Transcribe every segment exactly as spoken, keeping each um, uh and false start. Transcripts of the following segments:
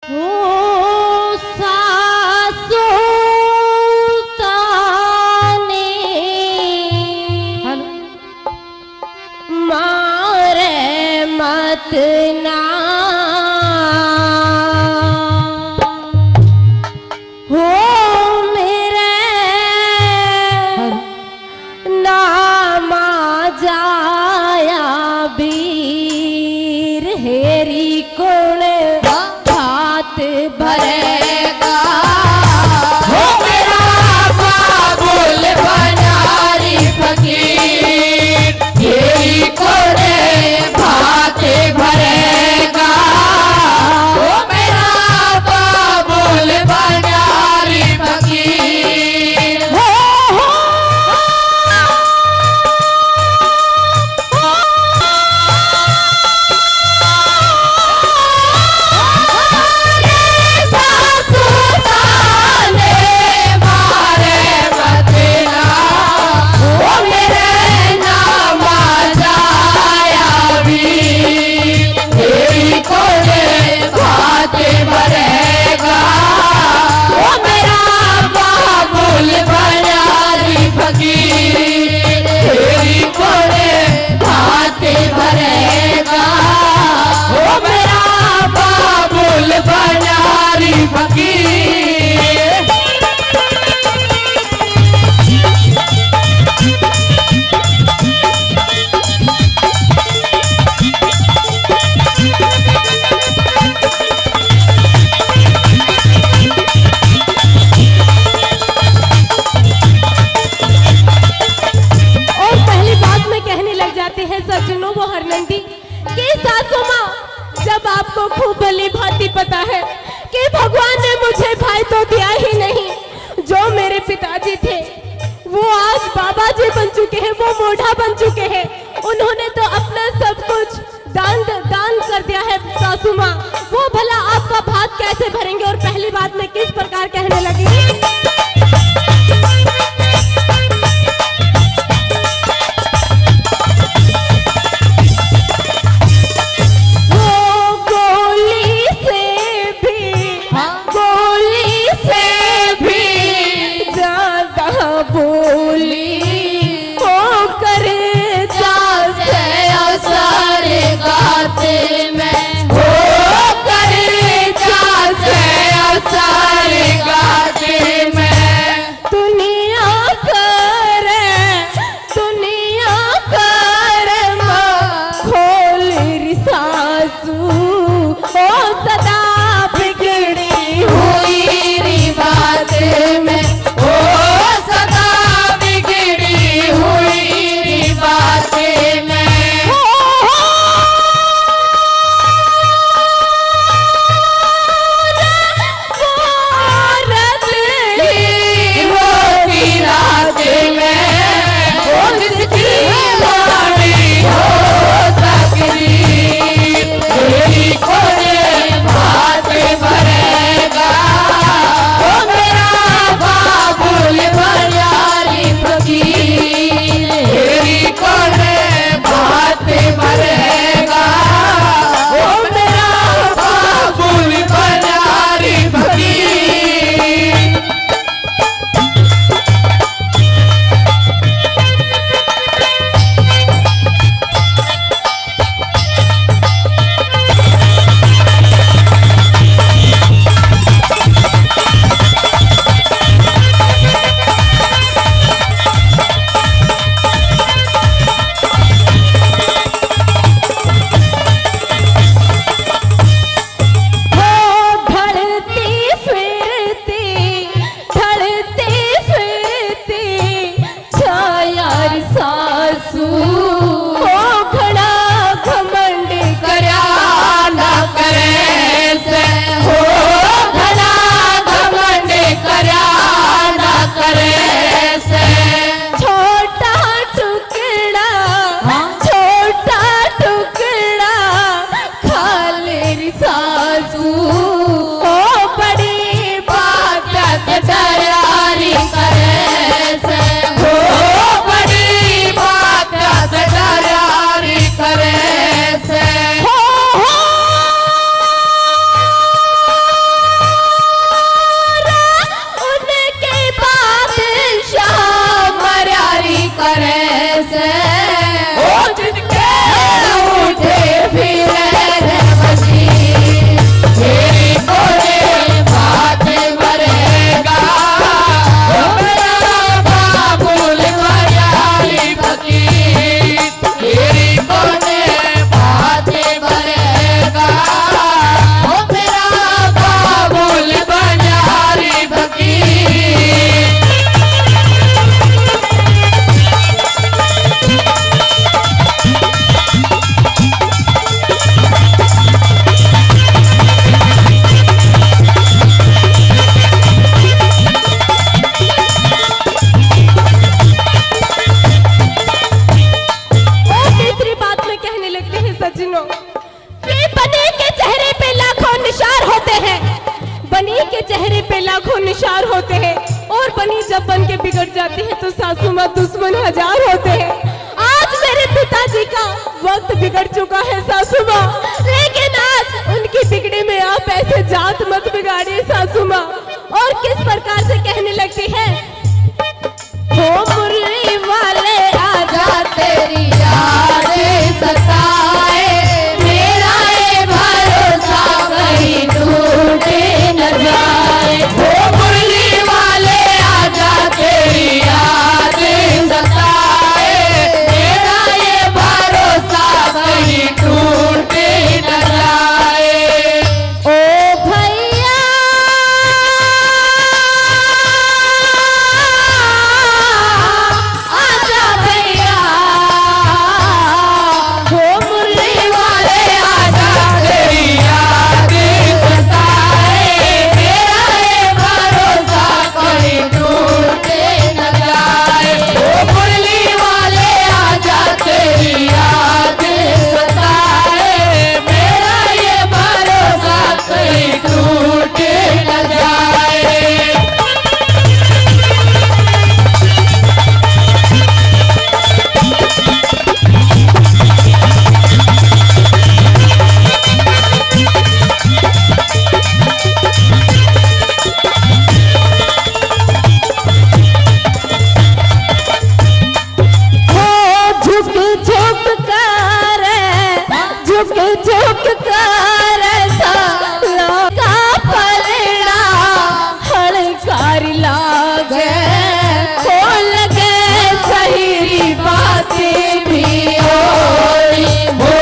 ओ सासू ताने मारे मत ना हो मेरे नामा जाया बीर हेरी कौन हाथ भरेगा। हो मेरा बाबुल बनारी फकीर, हेरी कौन भात भरेगा। हो मेरा बाबुल बनारी फकीर। हो, हो। फकीर, तेरी कोड़े भात भरेगा। ओ मेरा बाबुल बनारी फकीर। और पहली बात में कहने लग जाते हैं सज्जनों वो हरनंदी कि सासू माँ, जब आपको खूब भली भांति पता है कि भगवान ने मुझे भाई तो दिया ही नहीं, जो मेरे पिताजी थे वो आज बाबा जी बन चुके हैं, वो मोढ़ा बन चुके हैं। उन्होंने तो अपना सब कुछ दान, दान कर दिया है सासू माँ, वो भला आपका भात कैसे भरेंगे? और पहली बात मैं किस प्रकार कहने लगी। वो गोली से भी, हाँ। गोली से भी ज्यादा बोली होकर जाते असर गाते में, होकर जाते असर गाते निशार होते हैं और बनी जब बन के बिगड़ जाती है तो सासू माँ दुश्मन हजार होते हैं। आज मेरे पिताजी का वक्त बिगड़ चुका है सासू माँ, लेकिन आज उनकी बिगड़ी में आप ऐसे जात मत बिगाड़िए सासू माँ। और किस प्रकार से कहने लगती है, हो मुरली वाले आजा, तेरी याद सताए, मेरा ये भरोसा कहीं टूट न जाए। हो मुरली वाले आजा, तेरी याद सताए, मेरा ये भरोसा कहीं टूट न जाए। ओ भैया, आजा भैया, हो मुरली वाले आजा, तेरी याद सताए, मेरा ये भरोसा कोई टूट न जाए। ओ मुरली वाले आजा, तेरी याद सताए, मेरा ये भरोसा कोई टूट न जाए। हो झुक झुक कर, झुक झुक कर साला का पलड़ा हलकार लागे, हो लगे सही बात भी ओली, हो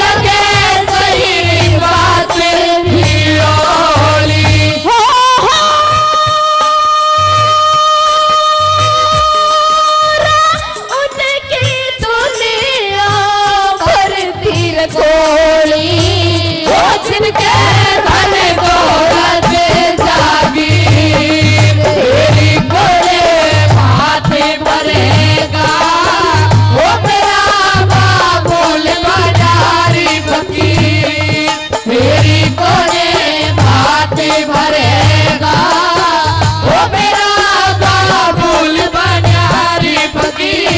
लगे सही बात भी ओली। हो, हो, उनकी दुनिया भरती रखोली, वो जिनके धन दौलत जागी, तेरी कोले भात भरेगा, वो मेरा बाबुल बाजारी फकीर। मेरी कोने भात भरेगा, ओ मेरा बाबुल बनियारी फकीर।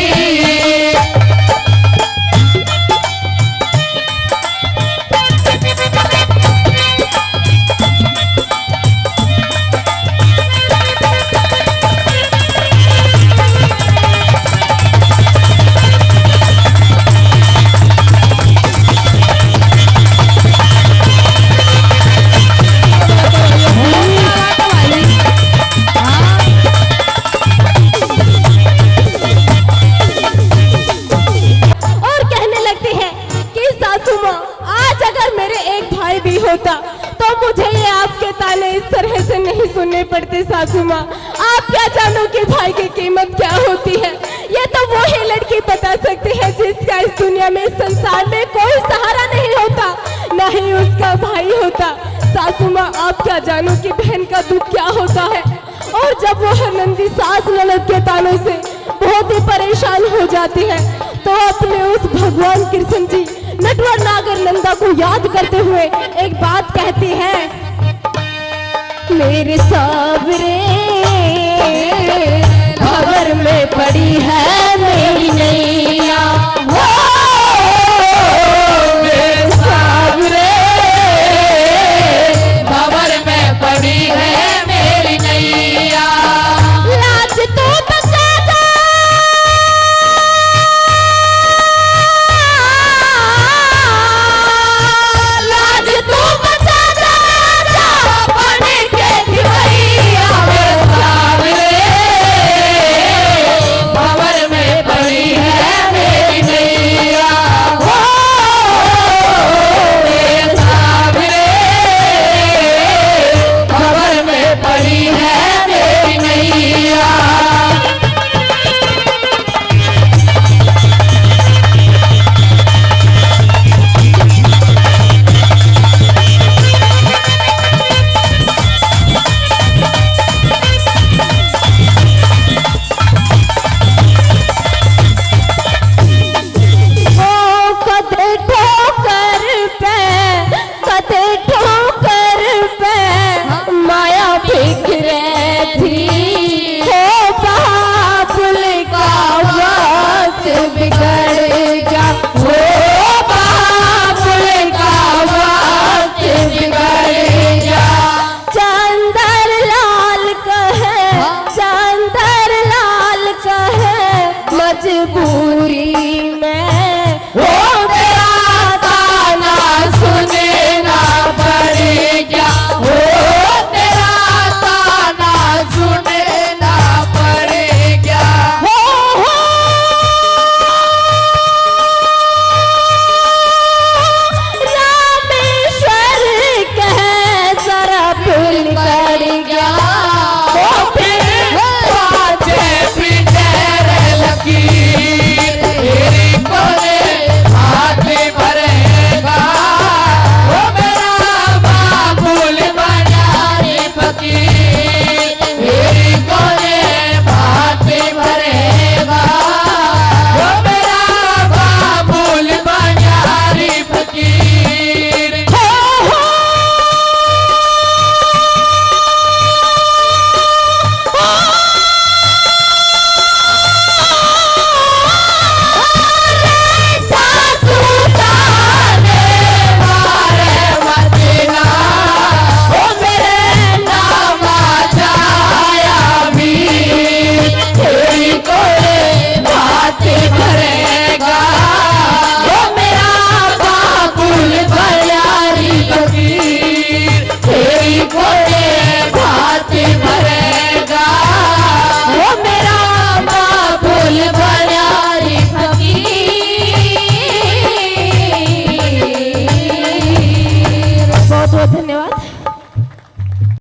और कहने लगते हैं कि सासू माँ, आज अगर मेरे एक भाई भी होता तो मुझे ये आपके ताने इस तरह से नहीं सुनने पड़ते सासू माँ। आप क्या जानो कि भाई की कीमत क्या होती है। ये तो वो ही लड़की बता सकती है जिसका इस दुनिया में, इस संसार में कोई सहारा नहीं होता, ना ही उसका भाई होता। सासू माँ, आप क्या जानो कि बहन का दुख क्या होता है। और जब वो हर नंदी सास ननद के तानों से बहुत ही परेशान हो जाती है, तो अपने उस भगवान कृष्ण जी नटवर नागर नंदा को याद करते हुए एक बात कहती है, मेरे सावरे